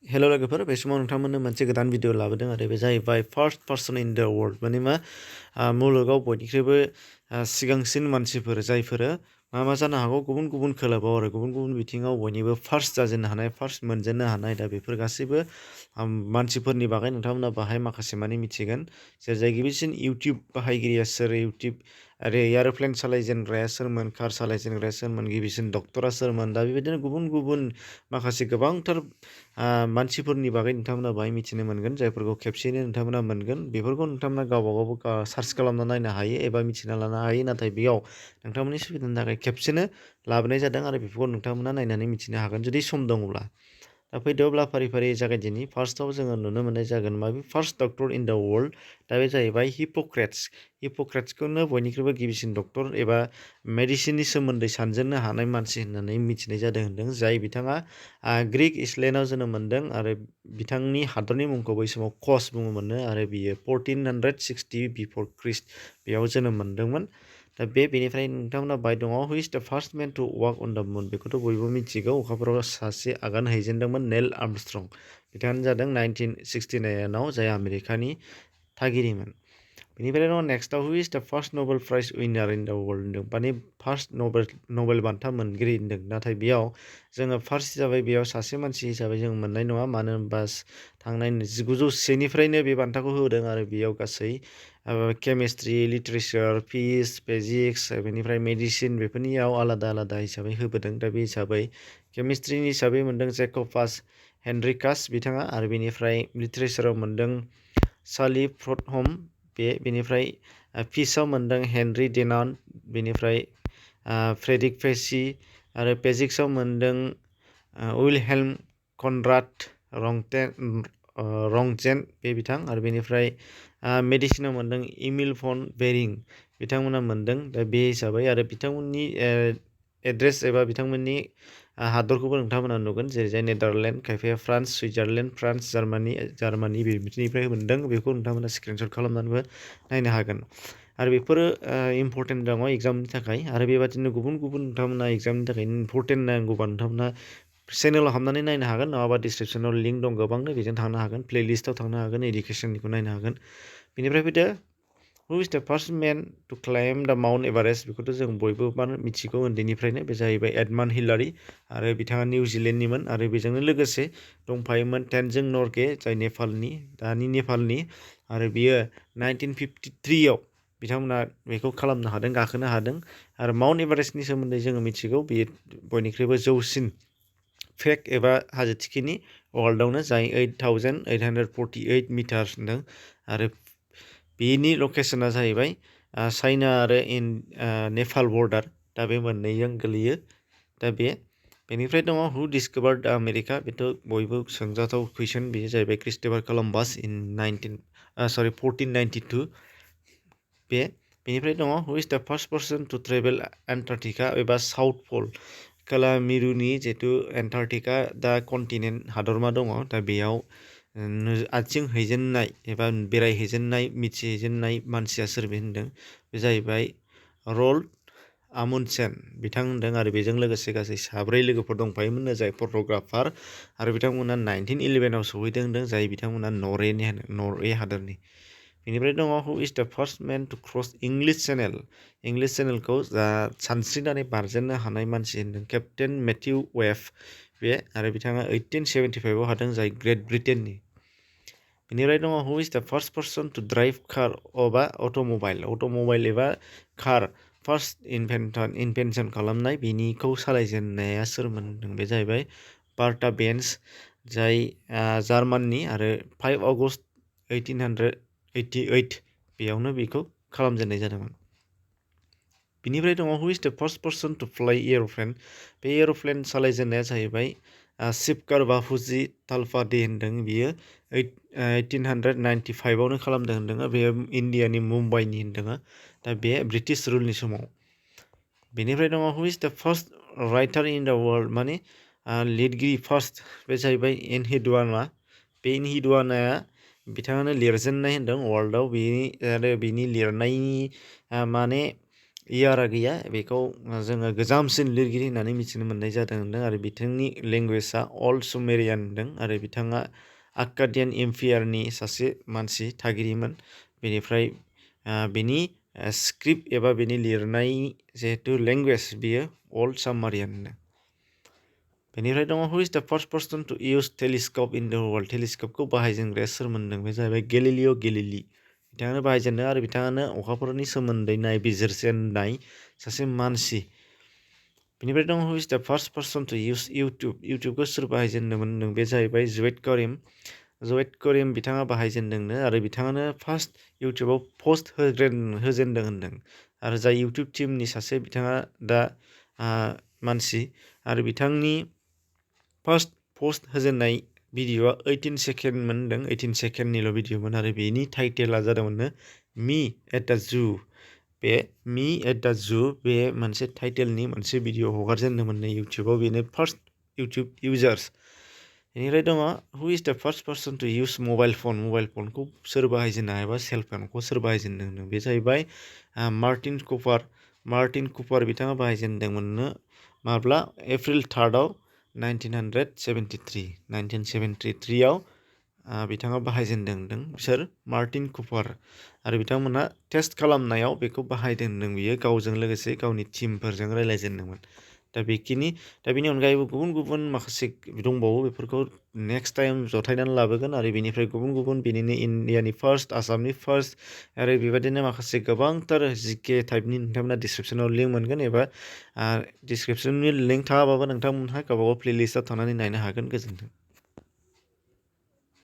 हेल' लोगोफोर बे समाव नोंथांमोननो मोनसे गोदान भिडिअ लाबोदों आरो बे जाहैबाय first person in the world माने मा मुलुगाव बयनिख्रुइबो सिगांसिन मानसिफोर जायफोरो मा जानो हागौ गुबुन गुबुन खोलोबाव आरो गुबुन गुबुन बिथिङाव बयनिबो फार्स्ट जाजेननो हानाय फार्स्ट मोनजेननो हानाय दा बेफोर गासैबो मानसिफोरनि बागै नोंथांमोना बाहाय माखासे माने मिथिगोन जाय गिबिसिन इउटिउब बाहायगिरिया सोर इउटिउब आरो एयारप्लेन सालायजेनग्राया सोरमोन कार सालायजेनग्राया सोरमोन गिबिसिन डक्टरा सोरमोन दा बेबायदिनो गुबुन गुबुन माखासे गोबांथार मानसिफोरनि बागै नोंथांमोना बाहाय मिथिनो मोनगोन जायफोरखौ खेबसेयैनो नोंथांमोना मोनगोन बेफोरखौ नोंथांमोना गावबा गाव सार्च खालामना नायनो हायो एबा मिथिना लानो हायो नाथाय बेयाव नोंथांमोननि सुबिदानि थाखाय खेबसेनो लाबोनाय जादों आरो बेफोरखौ नोंथांमोना नायनानै मिथिनो हागोन जुदि सम दङब्ला दा फैदो अब्ला फारि फारि जागायदिनि फार्स्टआव जोङो नुनो मोननाय जागोन माबे first doctor in the world दा बे जाहैबाय हिप'क्रेट्सखौनो बयनिख्रुइबो गिबिसिन डक्टर एबा मेडिसिननि सोमोन्दै सानजेननो हानाय मानसि होननानै मिथिनाय जादों होनदों जाय बिथाङा ग्रिक इसलेन्डआव जोनोम मोनदों आरो बिथांनि हादरनि मुंखौ बै समाव कस बुङोमोननो आरो बियो 1460 बिफर ख्रिस्ट बेयाव जोनोम मोनदोंमोन दा बेनिफ्राय नोंथांमोना बाय दङ who is the first main two walk on the moon बेखौथ' बयबो मिथिगौ अखाफोराव सासे आगान हैजेनदोंमोन नेल आर्मस्ट्रं बिथाङानो जादों 1969आव जाय आमेरिकानि थागिरिमोन बेनिफ्राय दङ नेक्स्टआव who is the first Nobel prize winner in the world होनदों माने फार्स्ट नबेल बान्था मोनगिरि होनदों नाथाय बेयाव जोङो फार्स्ट हिसाबै बेयाव सासे मानसि हिसाबै जों मोननाय नङा मानो होनबा थांनाय 1901निफ्रायनो बे बान्थाखौ होदों आरो बेयाव गासै केमिस्ट्रि लिटारेचार फिजिक्स बेनिफ्राय मेडिसिन बेफोरनियाव आलादा आलादा हिसाबै होबोदों दा बे हिसाबै केमिस्ट्रिनि हिसाबै मोनदों जेक'बास हेनरिकास बिथाङा आरो बेनिफ्राय लिटारेचाराव मोनदों सालि फ्रडहम बेनिफ्राय फिसआव मोनदों हेनरि डेनान बेनिफ्राय फ्रेडिक फेसि आरो फिजिक्सआव मोनदों विलहेल्म कनराड रंजेन बे बिथां आरो बेनिफ्राय मेडिसिनाव मोनदों इमिल फन बेरिं बिथांमोना मोनदों दा बे हिसाबै आरो बिथांमोननि एड्रेस एबा बिथांमोननि हादरखौबो नोंथांमोना नुगोन जेरै नेदारलेण्ड खायफाया फ्रान्स सुइजारलेण्ड फ्रान्स जार्मानि बेनिफ्राय मोनदों बेखौ नोंथांमोना स्क्रिनशट खालामनानैबो नायनो हागोन आरो बेफोरो इम्परटेन्ट दङ एग्जामनि थाखाय आरो बेबादिनो गुबुन गुबुन नोंथांमोना एग्जामनि थाखाय इम्परटेन्ट नांगौबा नोंथांमोना चेनेलाव हाबनानै नायनो हागोन नङाबा डिसक्रिपसनाव लिंक दं गोबांनो बेजों थांनो हागोन प्लेलिस्टआव थांनो हागोन इडुकेसननिखौ नायनो हागोन बेनिफ्राय फैदो हु is the first main two climb द माउन्ट एभारेस्ट बेखौथ' जों बयबो मिथिगौ उन्दैनिफ्रायनो बे जाहैबाय एडमान्ड हिलारि आरो बिथाङा निउजिलेण्डनिमोन आरो बेजोंनो लोगोसे दंफायोमोन टेनजों नरगे जाय दानि नेपालनि आरो बियो 1953आव बिथांमोना बेखौ खालामनो हादों गाखोनो हादों आरो माउन्ट एभारेस्टनि सोमोन्दै जोङो मिथिगौ बेयो बयनिख्रुइबो जौसिन फेक एबा हाजो थिखिनि वर्ल्डआवनो जाय 8848 मिटार होनदों आरो बेनि लकेसना जाहैबाय चाइना आरो नेपाल बर्डार दा बे मोननैजों गोलैयो दा बेनिफ्राय दङ हु डिसकभार्ड आमेरिका बेथ' बयबो सोंजाथाव कुइसन बेयो जाहैबाय क्रिस्ट'फार कलम्बास इन 1492 बेनिफ्राय दङ who is the first person to travel Antarctica एबा साउथ पल खोला मिरुनि जिहेतु एन्टार्कटिका दा कन्टिनेन्ट हादरमा दङ दा बेयाव आथिं हैजेननाय एबा बेरायहैजेननाय मिथिहैजेननाय मानसिया सोर बे होनदों बे जाहैबाय रल्ड आमुन्डसेन बिथां होनदों आरो बेजों लोगोसे गासै 7 लोगोफोर दंफायोमोननो जाय फट'ग्राफार आरो बिथांमोना 1911आव सहैदों होनदों जाय बिथांमोना नरवे हादरनि बेनिफ्राय दङ who is the first main two cross English चेनेलखौ सानस्रिनानै बारजेननो हानाय मानसि होनदों केप्टेन मेथ्यु वेब बे आरो बिथाङा 1875आव हादों जाय ग्रेट ब्रिटेननि बेनिफ्राय दङ who is the first person to drive car एबा अट'मबाइल एबा कार फार्स्ट इनभेन्सन खालामनाय बेनिखौ सालायजेननाया सोरमोन होनदों बे जाहैबाय बार्टा बेन्स जाय जार्माननि आरो 5 आगस्ट 1888 बेयावनो बेखौ खालामजेननाय जादोंमोन बेनिफ्राय दङ who is the first person to fly aeroplane बे एर'प्लेन सालायजेननाया जाहैबाय शिबकार बाफुजि तालपादे होनदों बियो 1895आवनो खालामदों होनदों बेयो इण्डियानि मुम्बाइनि होनदों दा बे ब्रिटिश रुलनि समाव बेनिफ्राय दङ who is the first writer in the world माने लिरगिरि फार्स्ट बे जाहैबाय एनहिडुवाना बे एनहिडुवानाया बिथाङानो लिरजेननाय होनदों वर्ल्डआव आरो बिनि लिरनायनि माने इयारा गैया बेखौ जोङो गोजामसिन लिरगिरि होननानै मिथिनो मोननाय जादों होनदों आरो बिथांनि लेंगुवेजआ अल्ड सुमेरियान होनदों आरो बिथाङा आक्कादियान एम्पायारनि सासे मानसि थागिरिमोन बेनिफ्राय बेनि स्क्रिप्ट एबा बेनि लिरनाय जिहेतु लेंगुवेज बियो अल्ड सामारियान होनदों बेनिफ्राय दङ who is the first person to use telescope in the world टेलिस्क'पखौ बाहायजेनग्राया सोरमोन होनदों बे जाहैबाय गेलिलिय' गेलिलि बिथाङानो बाहायजेनदों आरो बिथाङानो अखाफोरनि सोमोन्दै नायबिजिरजेननाय सासे मानसि बेनिफ्राय दङ who is the first person to use इउटुबखौ सोर बाहायजेनदोंमोन होनदों बे जाहैबाय जुवेद करिम बिथाङा बाहायजेनदोंनो आरो बिथाङानो फार्स्ट इउटुबाव पस्ट होजेनदों होनदों आरो जाय इउटुब टीमनि सासे बिथाङा दा मानसि आरो बिथांनि फार्स्ट पस्ट होजेननाय भिडिअ'आ 18 सेकेन्डमोन होनदों 18 सेकेन्डनिल' भिडिअ'मोन आरो बेनि टाइटेला जादोंमोननो मी एट द जु बे मी एट द जु बे मोनसे टाइटेलनि मोनसे भिडिअ' हगारजेनदोंमोननो इउटुबाव बेनो फार्स्ट इउटुब इउजार्स बेनिफ्राय दङ who is the first person to use mobile फनखौ सोर बाहायजेननो एबा सेल फनखौ सोर बाहायजेनदों होनदों बे जाहैबाय मार्टिन कुपार बिथाङा बाहायजेनदोंमोननो माब्ला एप्रिल 3 1973 बिथाङा बाहायजेनदों होनदों बिसोर मार्टिन कुपार आरो बिथांमोनहा टेस्ट खालामनायाव बेखौ बाहायदों होनदों बियो गावजों लोगोसे गावनि टिमफोरजों रायज्लायजेनदोंमोन दा बेनि अनगायैबो गुबुन गुबुन माखासे दंबावो बेफोरखौ नेक्स्ट टाइम जथायनानै लाबोगोन आरो बेनिफ्राय गुबुन बेनिनो इण्डियानि फार्स्ट आसामनि फार्स्ट आरो बेबायदिनो माखासे गोबांथार जिके टाइपनि नोंथांमोना डिसक्रिपसनाव लिंक मोनगोन एबा डिसक्रिपसननि लिंक थायाबाबो नोंथांमोनहा गावबागाव प्लेलिस्टआव थांनानै नायनो हागोन गोजोन्थों